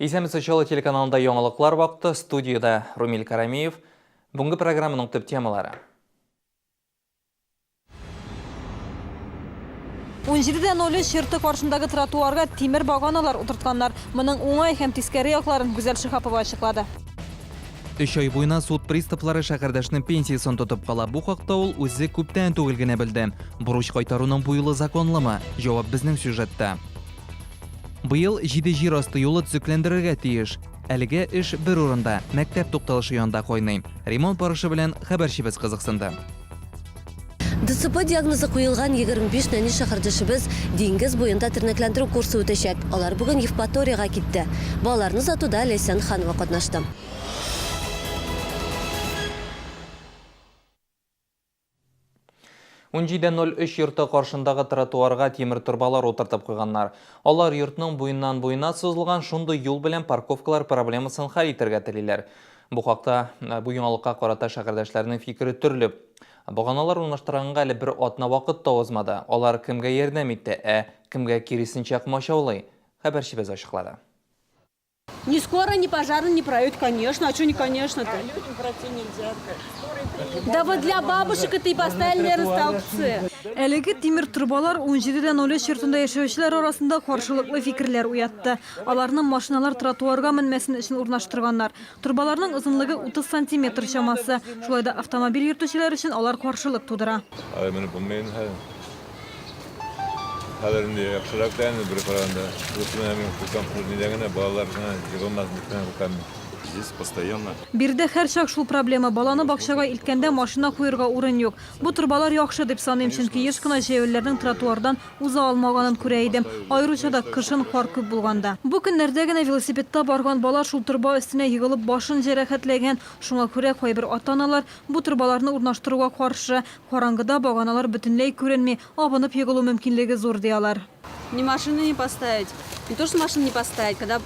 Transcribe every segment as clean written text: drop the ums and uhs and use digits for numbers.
Исәнмесез, Чаллы телеканалында яңалыклар вакыты, студиядә Румил Карамиев. Бүгенге программаның төп темалары. 17.03 йорты каршындагы тротуарга тимер баганалар утыртканнар. Моның уңай һәм тискәре якларын Гүзәл Шиһапова ачыклады. Өч ай буена суд приставлары шәһәрдәшнең пенсиясен тотып кала. Бу хакта ул үзе күптән түгел генә белде. Бурыч кайтаруның бу юлы законлымы? Җавап безнең сюжетта. Быел җиде җир асты юлы төзекләндерергә тиеш. Әлегә эш бер урында, мәктәп тукталышы янында кайный. Ремонт барышы белән хәбәрчебез кызыксынды. ДЦП диагнозы куелган 25 нәни шәһәрдәшебез диңгез буенда тернәкләндерү курсы үтәчәк. Алар бүген Евпаториягә китте. Балаларны озатуда Ләйсән Ханова катнашты. 17.03 йорты каршындагы тротуарга тимер торбалар утыртып куйганнар. Алар йортның буеннан-буена сузылган шундый юл белән парковкалар проблемасын хәл итәргә телиләр. Бу хакта э, бу яңалыкка карата шәһәрдәшләрнең фикере төрле. Баганалар урнаштырганга әле бер атна вакыт та узмады. Алар кемгә ярдәм итте, ә кемгә киресенчә комачаулый? Хәбәрчебез ачыклады. Ни скорая, ни пожарная не проедут, конечно. А что не конечно-то? А людям пройти нельзя. Да вот для бабушек это и поставили, наверное, столбцы. Әлеге тимер торбалар 17.03 йортында яшәүчеләр арасында каршылыклы фикерләр уятты. Аларны машиналар тротуарга менмәсен өчен урнаштырганнар. Торбаларның озынлыгы 30 сантиметр чамасы. Шулай да автомобиль йөртүчеләр өчен алар каршылык тудыра. Алай менеп булмый инде хәзер. Хәзер инде яхшырак та инде бер караганда. Юкса менә мин куркам шул нидән генә, балалар гына егылмасын дип кенә куркам мин. Здесь постоянно. Биредә һәрчак шул проблема, баланы бакчага илткәндә машина куерга урын юк. Бу торбалар яхшы дип саныйм, чөнки еш кына җәяүлеләрнең тротуардан уза алмаганын күрә идем. Аеруча да кышын кар күп булганда. Бу көннәрдә генә велосипедта барган бала шул торба өстенә егылып башын җәрәхәтләгән. Шуңа күрә кайбер ата-аналар бу торбаларны урнаштыруга каршы. Караңгыда баганалар бөтенләй күренми, абынып егылу мөмкинлеге зур, ди алар. Ни машину не поставить, не то что машину не поставить, когда.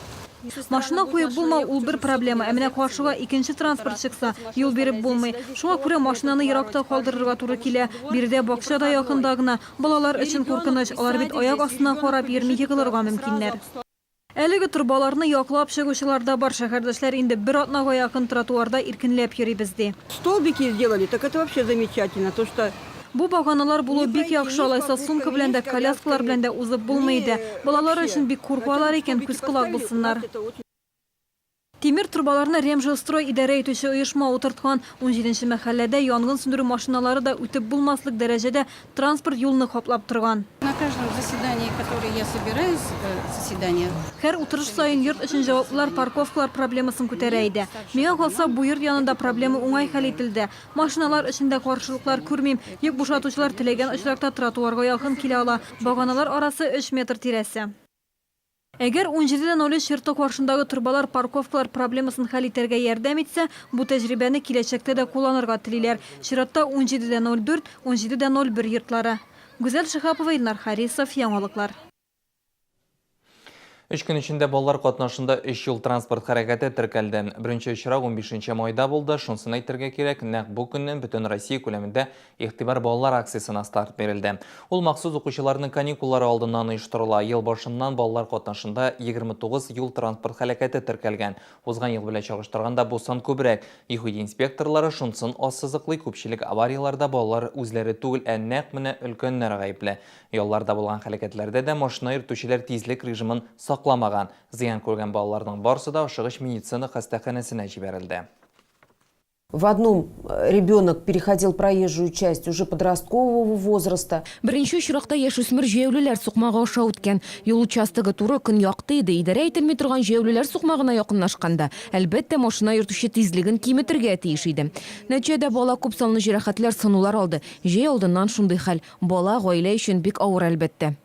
Машина куеп булмау, ул бер проблема, ә менә каршыга икенче транспорт чыкса, юл биреп булмый. Шуңа күрә машинаны еракта калдырырга туры килә. Биредә бакча да якында гына. Балалар өчен куркыныч, алар бит аяк астына карап йөрми, егылырга мөмкиннәр. Әлеге торбаларны яклап чыгучылар да бар. Шәһәрдәшләр инде бер атнага якын тротуарда иркенләп йөрибез, ди. Столбики сделали, так это вообще замечательно, то что. Бу баганалар булу бик яхшы, алайса сумка белән дә, коляскалар белән дә узып булмый иде. Балалар өчен бик куркалар икән, күз-колак булсыннар. Тимер торбаларны Ремжилстрой идарә итүче оешма утырткан. Унҗиденче мәхәлләдә янгын сүндерү машиналары да үтеп булмаслык дәрәҗәдә транспорт юлны каплап торган. На каждом заседании, которое я собираюсь, заседание. Һәр утырыш саен йорт өчен җаваплылар парковкалар проблемасын күтәрә иде. Миңа калса, бу йорт янында проблема уңай хәл ителде. Машиналар өчен дә каршылыклар күрмим. Йөк бушатучылар теләгән очракта тротуарга якын килә ала. Баганалар арасы өч метр тирәсе. Әгәр 17.03 йорты каршындагы торбалар парковкалар проблемасын хәл итәргә ярдәм итсә, бу тәҗрибәне киләчәктә дә кулланырга телиләр. Чиратта 17.04, 17.01 йортлары. Гүзәл Шиһапова, Илнар Харисов, Яңалыклар. Өч көн эчендә балалар катнашында өч юл-транспорт хәрәкәте теркәлде. Беренче очрак унбишенче майда булды. Шунысын әйтергә кирәк, нәкъ бу көннән бөтен Россия күләмендә Игътибар балалар акциясенә старт бирелде. Ул махсус укучыларның каникуллары алдыннан оештырыла. Ел башыннан балалар катнашында 29 юл-транспорт һәлакәте теркәлгән. Узган ел белән чагыштырганда бу сан күбрәк. ЮХИДИ инспекторлары шунысын ассызыклый, күпчелек аварияләрдә балалар үзләре түгел, ә нәкъ менә өлкәннәр гаепле. Ялларда булган һәлакәтләрдә дә машина йөртүчеләр тизлек режимын сакламаган. Зыян күргән балаларның барысы да ашыгыч медицина хастаханәсенә җибәрелде. В одном э, ребенок переходил проезжую часть уже подросткового возраста. Беренче очракта яшүсмер җәяүлеләр сукмагы аша үткән. Юл участогы туры, көн якты иде. Идарә ителми торган җәяүлеләр сукмагына якынлашканда, әлбәттә, машина йөртүче тизлеген киметергә тиеш иде. Нәтиҗәдә бала күпсанлы җәрәхәтләр, сынулар алды. Җәй алдыннан шундый хәл. Бала, гаилә өчен бик авыр, әлбәттә.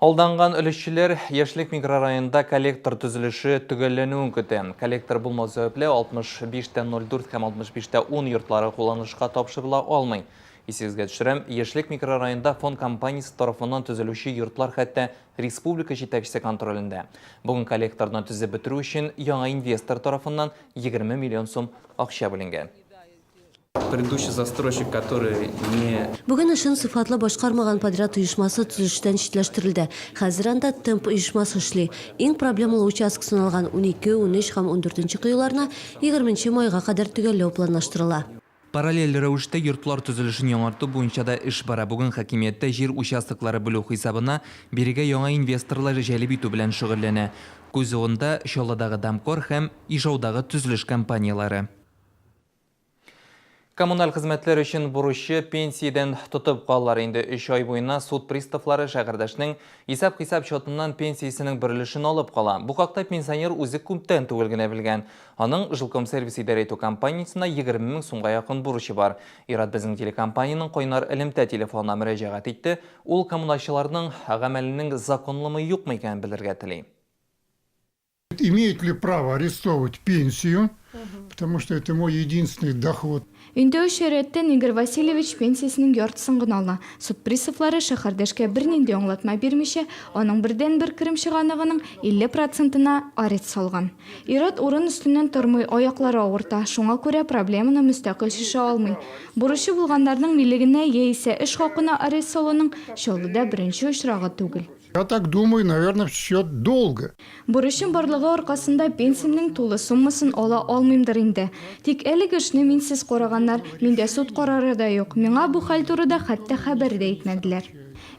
Алданган өлешчеләр Яшьлек микрорайонында коллектор төзелеше төгәлләнүен көтә. Коллектор булмау сәбәпле 65.04 һәм 65.10 йортлары кулланышка тапшырыла алмый. Исегезгә төшерәм, Яшьлек микрорайонында фонд компаниясе тарафыннан төзелүче йортлар хәтта республика җитәкчесе контролендә. Бүген коллекторны төзеп бетерү өчен яңа инвестор тарафыннан 20 миллион сум акча бүленгән. Предыдущий застройщик, который не... Бүген эшен сыйфатлы башкармаган подряд оешмасы төзелештән читләштерелде. Хәзер анда Темп оешмасы эшли. Иң проблемалы участок саналган 12, 13 һәм ундүртенче коеларны егерменче майга кадәр төгәлләү планлаштырыла. Параллель рәвештә йортлар төзелешен яңарту буенча да эш бара. Бүген хакимияттә җир участоклары бүлү хисабына бирегә яңа инвесторлар җәлеп итү белән шөгыльләнә. Күз уңында, Чаллыдагы Дамкор һәм Ижаудагы төзелеш компанияләре. Коммуналь хезмәтләр өчен бурычы пенсиядән тотып калалар. Инде өч ай буена суд приставлары шәһәрдәшнең исәп-хисап счетыннан пенсиясенең бер өлешен алып кала. Бу хакта пенсионер үзе күптән түгел генә белгән. Аның Жилкомсервис идарә итү компаниясенә 20 мең сумга якын бурычы бар. Ир-ат безнең телекомпаниянең кайнар элемтә телефонына мөрәҗәгать итте. Ул коммуналчыларның гамәленең законлымы-юкмы икәнен белергә тели. Имеет ли право арестовывать пенсию, потому что это мой единственный доход. Инде өч ай рәттән Игорь Васильевич пенсиясенең яртысын гына ала. Суд приставлары шәһәрдәшкә бернинди аңлатма бирмичә, аның бердәнбер керем чыганагының 50 процентына арест салган. Ир-ат урын өстеннән тормый, аяклары авырта, шуңа күрә проблеманы мөстәкыйль чишә алмый. Бурычы булганнарның милегенә яисә эш хакына арест салуның Чаллыда беренче очрагы түгел. Я так думаю, наверное, в счет долга. Бурычым барлыгы аркасында пенсиямнең тулы суммасын ала алмыймдыр инде. Тик әлеге эшне минсез караганнар, миндә суд карары да юк, миңа бу хәл турыда хәтта хәбәр дә итмәделәр.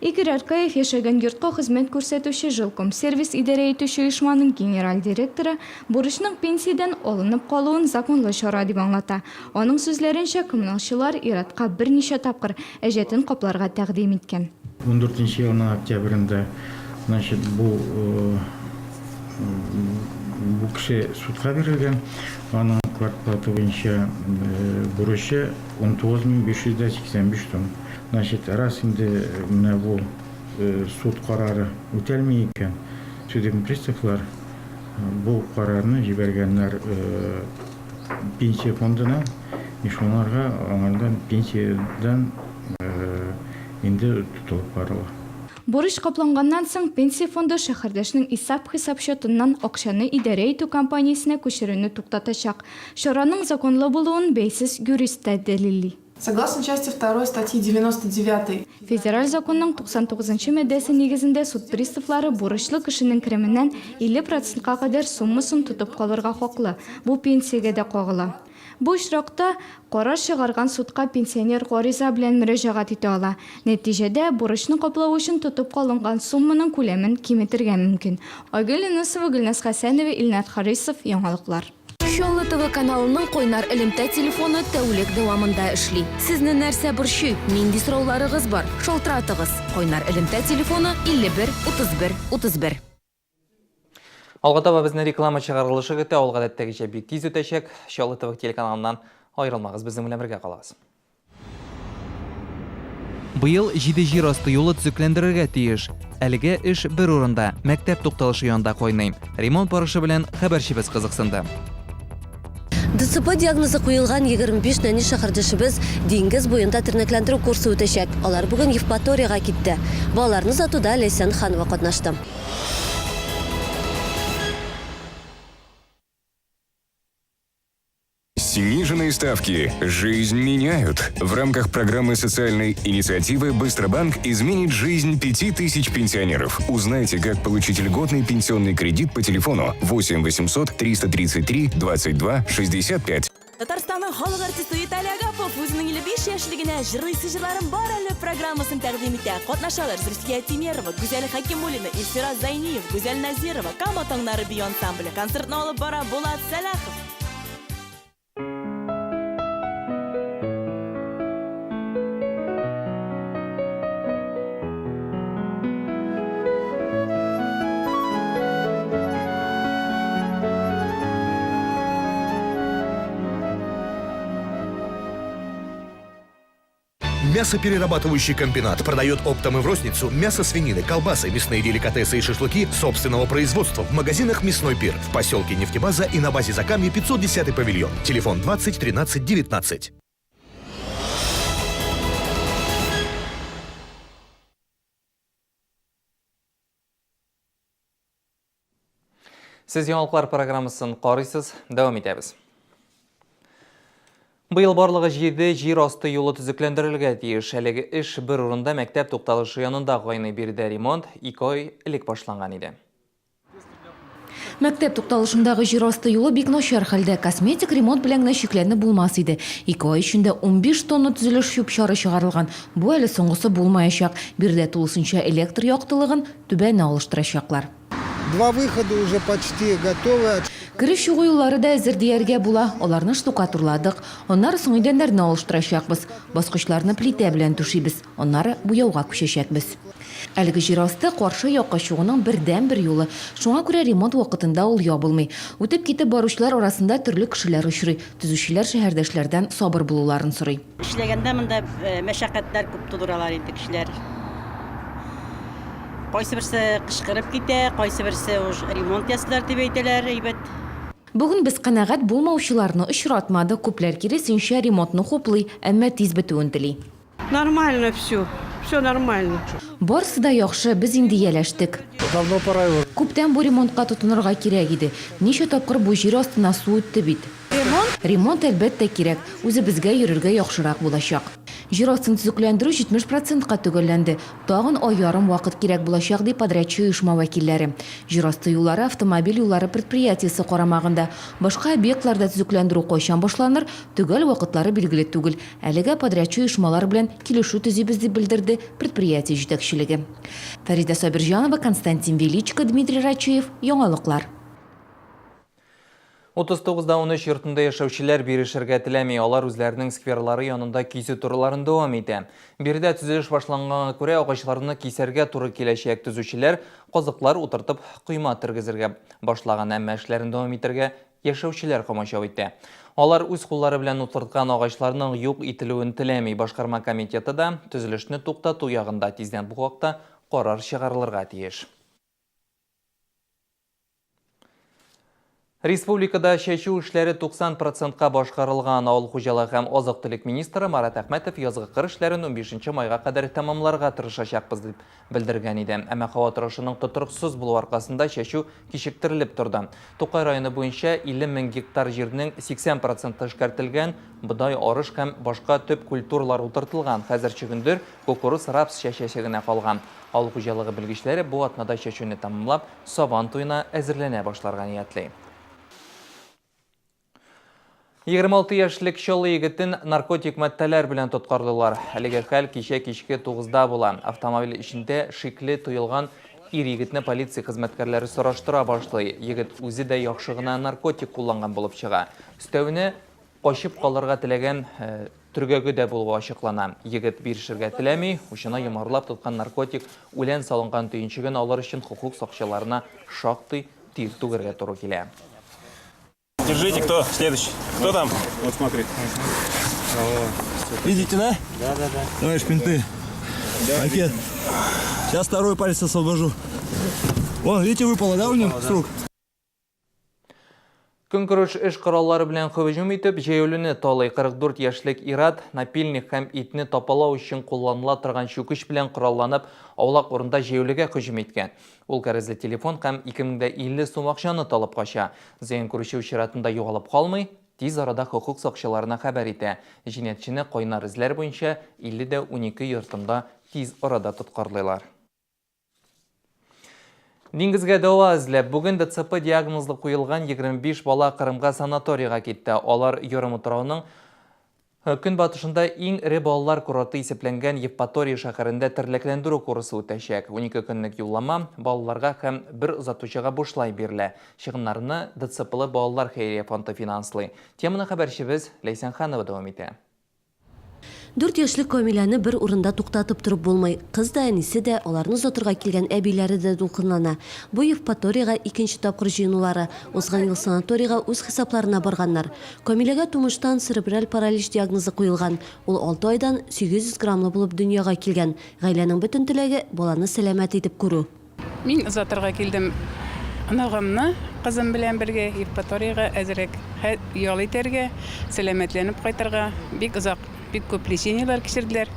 Игорь Аркаев яшәгән йортка хезмәт күрсәтүче Жилкомсервис идарә итүче оешманың генераль директоры бурычның пенсиядән алынып калуын законлы чара дип аңлата. Аның сүзләренчә, коммуналчылар ир-атка берничә тапкыр әҗәтен капларга тәкъдим иткән. Ундүртенче елның октябрендә, значит, бу бу кеше судка бирелгән. Аның квартплата буенча бурычы 19585 сум. Значит, раз инде менә бу суд карары үтәлми икән, судебный приставлар бу карарны җибәргәннәр Пенсия фондына и шуңарга аңардан пенсиядән инде тотылып барыла. Бурыч капланганнан соң, Пенсия фонды шәһәрдәшнең исәп-хисап счетыннан акчаны идарә итү компаниясенә күчерүне туктатачак. Чараның законлы булуын бәйсез юрист та дәлилли. Согласно части второй статьи 99. Федераль законның 99 нчы маддәсе нигезендә суд приставлары бурычлы кешенең кеременнән 50 процентка кадәр суммасын тотып калырга хаклы, бу пенсиягә дә кагыла. Бу очракта карар чыгарган судка пенсионер гариза белән мөрәҗәгать итә ала. Нәтиҗәдә, бурычны каплау өчен тотып калынган сумманың күләмен киметергә мөмкин. Айгөл Юнысова, Гөлназ Хәсәнова, Илнар Харисов, Яңалыклар. Чаллы ТВ каналының кайнар элемтә телефоны тәүлек дәвамында эшли. Сезне нәрсә борчый, нинди сорауларыгыз бар, шалтыратыгыз. Кайнар элемтә телефоны 51 31 31. Алга таба безне реклама чыгарылышы көтә, ул гадәттәгечә бик тиз үтәчәк. Чаллы ТВ телеканалыннан аерылмагыз, безнең белән бергә калыгыз. Быел җиде җир асты юлы төзекләндерергә тиеш. Әлегә эш бер урында, мәктәп тукталышы янында кайный. Ремонт барышы белән хәбәрчебез кызыксынды. ДЦП диагнозы куелган 25 нәни шәһәрдәшебез диңгез буенда тернәкләндерү курсы үтәчәк. Алар бүген Евпаториягә китте. Балаларны озатуда Ләйсән Ханова катнашты. Сниженные ставки жизнь меняют. В рамках программы социальной инициативы «Быстробанк» изменит жизнь 5000 пенсионеров. Узнайте, как получить льготный пенсионный кредит по телефону 8 800 333 22 65. Татарстанның халык артисты Виталий Агапов үзенең 55 яшьлегенә Җырлыйсы җырларым бар әле программасын тәкъдим итә. Катнашалар Зөлфия Тимерова, Гүзәл Хәкимуллина, Илфира Зайниев, Гүзәл Назирова, Кама таңнары бию ансамбле. Концертны алып бара Булат Сәлахов. Мясоперерабатывающий комбинат продает оптом и в розницу мясо свинины, колбасы, мясные деликатесы и шашлыки собственного производства в магазинах «Мясной пир» в поселке Нефтебаза и на базе Закамье 510 павильон. Телефон 20 13 19. Сез яңалыклар программасын карыйсыз, дәвам итәбез. Быел барлыгы җиде җир асты юлы төзекләндерелергә тиеш. Әлеге эш бер урында мәктәп тукталышы янында кайный. Биредә ремонт ике ай элек башланган иде. Мәктәп тукталышындагы җир асты юлы бик начар хәлдә. Косметик ремонт белән генә чикләнеп булмас иде. Ике ай эчендә 15 тонна төзелеш чүп-чары чыгарылган. Бу әле соңгысы булмаячак. Биредә тулысынча электр яктылыгын, түбәне алыштырачаклар. Два выхода уже почти готовы. Кереш-чыгу юллары да әзер дияргә була. Аларны штукатурладык. Аннары соң идәннәрне алыштырачакбыз. Баскычларны плитә белән түшибез. Аннары буяуга күчәчәкбез. Әлеге җир асты каршы якка чыгуның бердәнбер юлы. Шуңа күрә ремонт вакытында ул ябылмый. Үтеп-китеп баручылар арасында төрле кешеләр очрый. Төзүчеләр шәһәрдәшләрдән сабыр булуларын сорый. Эшләгәндә монда мәшәкатьләр күп тудыралар инде кешеләр. Кайсы берсе кычкырып китә, кайсы берсе уж ремонт ясыйлар дип әйтәләр, әйбәт. Бүген без канәгать булмаучыларны очратмадык, күпләр киресенчә, ремонтны хуплый, әмма тиз бетүен тели. Нормально все, все нормально. Барысы да яхшы, без инде ияләштек. Давно пора его. Күптән бу ремонтка тотынырга кирәк иде. Ничә тапкыр бу җир астына су үтте бит. Ремонт? Ремонт, әлбәттә, кирәк. Үзебезгә йөрергә яхшырак булачак. Җир астын төзекләндерү 70 процентка төгәлләнде. Тагын ай ярым вакыт кирәк булачак, ди подрядчы оешма вәкилләре. Җир асты юллары автомобиль юллары предприятиесе карамагында. Башка объектларда төзекләндерү кайчан башланыр, төгәл вакытлары билгеле түгел. Әлегә подрядчы оешмалар белән килешү төзибез, дип белдерде предприятие җитәкчелеге. Фәридә Сабирҗанова, Константин Величко, Дмитрий Рачеев, Яңалыклар. 39 да 13 йортында яшәүчеләр бирешергә теләми, алар үзләренең скверлары янында кисү турларын дәвам итә. Биредә төзелеш башланганга күрә агачларны кисәргә туры киләчәк. Төзүчеләр казыклар утыртып койма тергезергә башлаган, әмма эшләрен дәвам итәргә яшәүчеләр комачау итә. Алар үз куллары белән утырткан агачларның юк ителүен теләми. Башкарма комитеты да төзелешне туктату ягында тиздән бу хакта карар чыгарылырга тиеш. Республикада чәчү эшләре 90 процентка башкарылган. Авыл хуҗалыгы һәм азык-төлек министры Марат Әхмәтов язгы кыр эшләрен 15 майга кадәр тәмамларга тырышачакбыз дип белдергән иде. Әмма һава торышының тотрыксыз булуы аркасында чәчү кичектерелеп торды. Тукай районы буенча 50 мең гектар җирнең 80 проценты эшкәртелгән, бодай, арыш һәм башка төп культуралар утыртылган. Хәзер чөгендер, кукуруз, рапс чәчәсе генә калган. Авыл хуҗалыгы белгечләре бу атнада чәчүне тәмамлап, Сабан туена әзерләнә башларга ниятли. 26 яшьлек Чаллы егетен наркотик матдәләр белән тоткарлыйлар. Әлеге хәл кичә кичке 9-да була. Автомобиль эчендә шикле тоелган ир-егетне полиция хезмәткәрләре сораштыра башлый. Егет үзе дә яхшы гына наркотик кулланган булып чыга. Өстәвенә, Качып калырга теләгән төргәге дә булуы ачыклана. Егет бирешергә теләми, учына йомарлап тоткан наркотик үлән салынган төенчеген алыр өчен хокук сакчыларына шактый тир түгәргә туры килә. Держите, кто следующий? Кто там? Вот смотри. Видите, да? Да, да, да. Товарищ менты. Пакет. Сейчас второй палец освобожу. Вон, видите, выпало, да, у него с рук? Көнкүреш эш кораллары белән һөҗүм итеп, җәяүлене талый. 44 яшьлек ир-ат напильник һәм итне тапалау өчен кулланыла торган чүкеч белән коралланып, аулак урында җәяүлегә һөҗүм иткән. Ул кәрәзле телефон һәм 2050 сум акчаны талап кача. Зыян күрүче үз чиратында югалып калмый, тиз арада хокук сакчыларына хәбәр итә. Җинаятьчене кайнар эзләр буенча 50 дә 12 йортында тиз арада тоткарлыйлар. Диңгезгә дәва эзләп, бүген ДЦП диагнозлы куелган 25 бала Кырымга санаторийга китте. Алар ярымутрауның э, көнбатышында иң эре балалар курорты исәпләнгән Евпатория шәһәрендә терлекләндерү курсы үтәчәк. 12 көнлек юллама балаларга һәм бер озатучыга бушлай бирелә. Чыгымнарны ДЦПлы балалар хәйрия фонды финанслый. Теманы хәбәрчебез Ләйсән Ханова дәвам итә. Дүрт яшьлек Камиләне бер урында туктатып торып булмый. Кыз да, әнисе дә, аларны озатырга килгән әбиләре дә дулкынлана. Бу Евпаториягә икенче тапкыр җыенулары. Узган ел санаторийга үз хисапларына барганнар. Камиләгә тумыштан церебраль паралич диагнозы куелган. Ул алты айдан 800 граммлы булып дөньяга килгән. Гаиләнең бөтен теләге, баланы сәламәт итеп күрү. Мин озатырга килдем оныгымны, кызым белән бергә Евпаториягә әзрәк ял итәргә, сәламәтләнеп кайтырга. Бик озак, бик күп лечениеләр кичерделәр.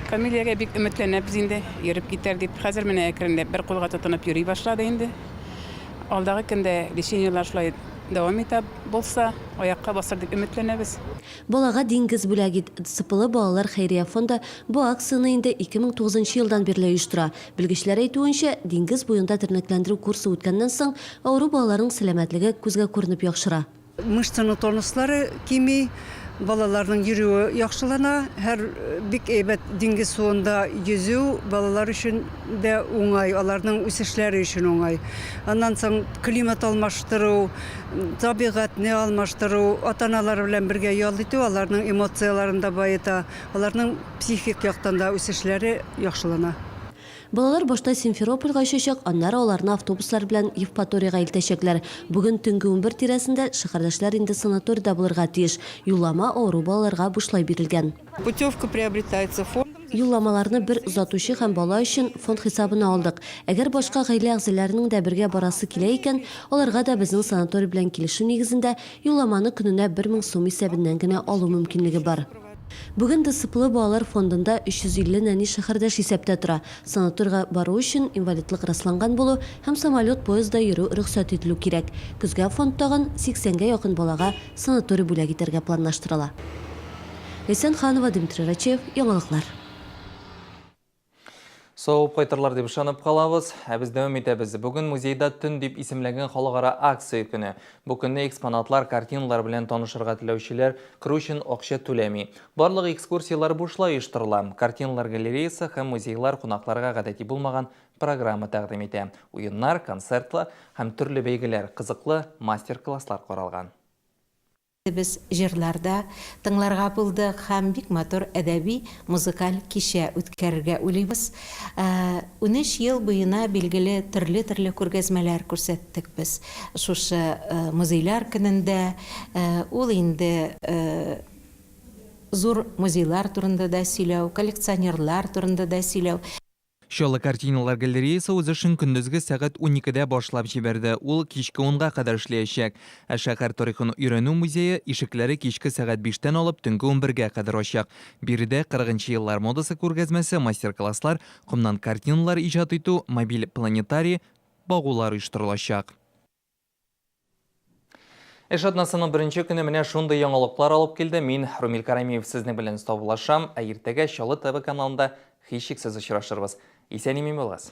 Камилиягә бик өметләнәбез инде, йөреп китәр дип. Хәзер менә әкренләп бер кулга тотынып йөри башлады инде. Алдагы көндә лечениеләр шулай дәвам итә булса, аякка басыр дип өметләнәбез. Балага диңгез бүләк ит! ДЦПлы балалар хәйрия фонды бу акцияне инде 2009 нчы елдан бирле оештыра. Белгечләр әйтүенчә, диңгез буенда тернәкләндерү курсы үткәннән соң, авыру балаларның сәламәтлеге күзгә күренеп яхшыра. Мышцаның тонуслары кими, балаларның йөрүе яхшылана. Һәр бик әйбәт диңгез суында йөзү балалар өчен дә уңай, аларның үсешләре өчен уңай. Аннан соң климат алмаштыру, табигатьне алмаштыру, ата-аналар белән бергә ял итү аларның эмоцияләрен дә баета, аларның психик яктан да үсешләре яхшылана. Балалар башта Симферопольгә очачак, аннары аларны автобуслар белән Евпаториягә илтәчәкләр. Бүген төнге 11 тирәсендә шәһәрдәшләр инде санаторийда булырга тиеш. Юллама авыру балаларга бушлай бирелгән. Путевка приобретается фондом. Юлламаларны бер озатучы һәм бала өчен фонд хисабына алдык. Әгәр башка гаилә әгъзаларының да бергә барасы килә икән, аларга да безнең санаторий белән килешү нигезендә юлламаны көненә 1000 сум исәбеннән генә алу мөмкинлеге бар. Бүген ДСПлы балалар фондында 350 нәни шәһәрдәш исәптә тора. Санаторийга бару өчен инвалидлык расланган булу һәм самолет-поездда йөрү рөхсәт ителү кирәк. Көзгә фонд тагын 80 гә якын балага санаторий бүләк итәргә планлаштырыла. Ләйсән Ханова, Дмитрий Рачев, Яңалыклар. Савып кайтырлар дип ышанып калабыз. Ә без дәвам итәбез. Бүген музейда төн дип исемләнгән халыкара акция көне. Бу көнне экспонатлар, картиналар белән танышырга теләүчеләр керү өчен акча түләми. Барлык экскурсияләр бушлай оештырыла. Картиналар галереясы һәм музейлар кунакларга гадәти булмаган программа тәкъдим итә. Уеннар, концертлар һәм төрле бәйгеләр, кызыклы мастер-класслар каралган. Без җырлар да тыңларга булдык һәм бик матур әдәби музыкаль кичә үткәрергә уйлыйбыз. 13 ел буена билгеле төрле-төрле күргәзмәләр күрсәттек без шушы музейлар көнендә. Ул инде зур музейлар турында да сөйләү, коллекционерлар турында да сөйләү. Чаллы картиналар галереясы үз эшен көндезге сәгать уникедә башлап җибәрде, ул кичке унга кадәр эшләячәк. Ә шәһәр тарихын өйрәнү музее ишекләре кичке сәгать биштән алып төнге унбергә кадәр ачык. Биредә кырыгынчы еллар модасы күргәзмәсе, мастер-класслар, комнан картиналар иҗат итү, мобиль планетарий, багулар оештырылачак. Эш атнасының беренче көне менә шундый яңалыклар алып килде. Мин, Румил Карамиев, сезнең белән саубуллашам, ә иртәгә Чаллы ТВ каналында һичшиксез очрашырбыз. Исән-имин булыгыз!